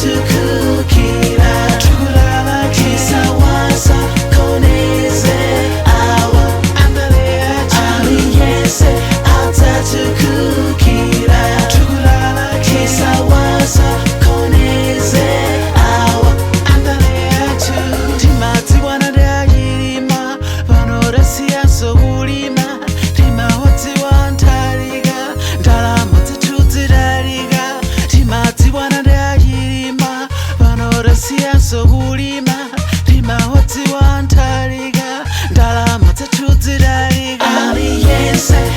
Adzatukukira Tisawasokoneze awa. Aliyense adzatukukira Tisawasokoneze awa. Timadziwana ndi a Chilima, pano tasiyanso kulima. Timawadziwa Mutharika, ndalama zathu zitalika. Timadziwana ndi a Chilima, pano tasiyanso kulima. Timawadziwa Mutharika, ndalama zathu zitalika. Aliyense.